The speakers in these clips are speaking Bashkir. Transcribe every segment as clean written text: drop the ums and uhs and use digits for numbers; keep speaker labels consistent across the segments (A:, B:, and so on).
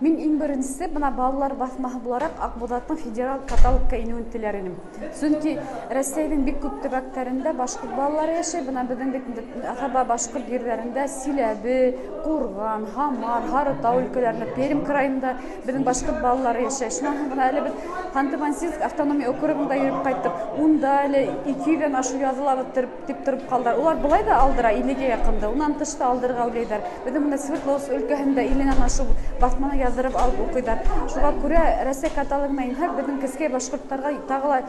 A: Мин иң беренсе бына балалар баҫмаһы булараҡ Аҡбуҙаттың федераль каталогка инеүен теләр инем. Сөнки Рәсәйҙең бик күп төбәктәрендә башҡорт балалары йәшәй. Бына беҙҙең бит инде аҫаба башҡорт ерҙәрендә Силәбе, Ҡурған, Һамар, Һарытау өлкәләрендә, Пермь крайында беҙҙең башҡорт балалары йәшәй. Шунан һуң бына әле беҙ Ханты-Мансийск автономия округында йөрөп ҡайттыҡ. Унда әле 200-ҙән ашыу яҙылабыҙ тип тороп ҡалдылар. Улар былай ҙа алдыра, 50-гә яҡынды. Унан тыш та алдырырға уйлайҙар. Беҙҙең бында Свердловск өлкәһендә 50-нән ашыу баҫманы яҙҙырып алып уҡыйҙар. Шуға күрә Рәсәй каталогына инһәк, беҙҙең кескәй башҡорттарға тағы ла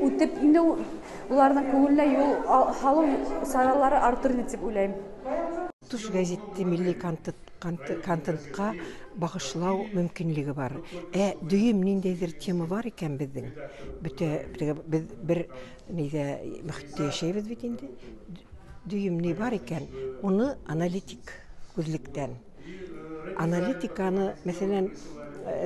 A: үтеп инеү, уларҙың күңеленә юл һалыу саралары артыр ине тип уйлайым.
B: Туш гәзитте милли контентҡа бағышлау мөмкинлеге бар. Ә дөйөм ниндәйҙер тема бар икән беҙҙең. Бөтә беҙ бер ниҙә мөхиттә йәшәйбеҙ бит инде. Дөйөм ни бар икән, уны аналитик күҙлектән. Аналитиканы, мәҫәлән,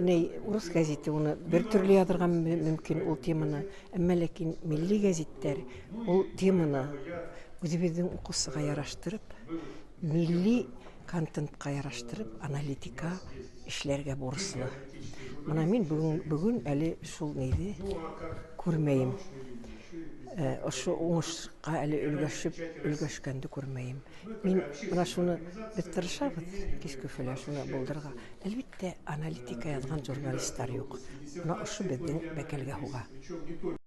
B: ни урыҫ гәзите уны бер төрлө яҙырға мөмкин ул теманы, әммә ләкин милли гәзиттәр ул теманы үҙебеҙҙең уҡыусыға яраштырып, милли контентҡа яраштырып, аналитика эшләргә бурыслы. Бына мин бөгөн әле шул ниҙе күрмәйем. Ошо уңышҡа әле өлгәшкәнде күрмәйем. Мин бына шуны беҙ тырышабыҙ, Киске Өфөлә шуны булдырырға. Әлбиттә, аналитика яҙған журналисттар юҡ. Бына ошо беҙҙең бәкәлгә һуға.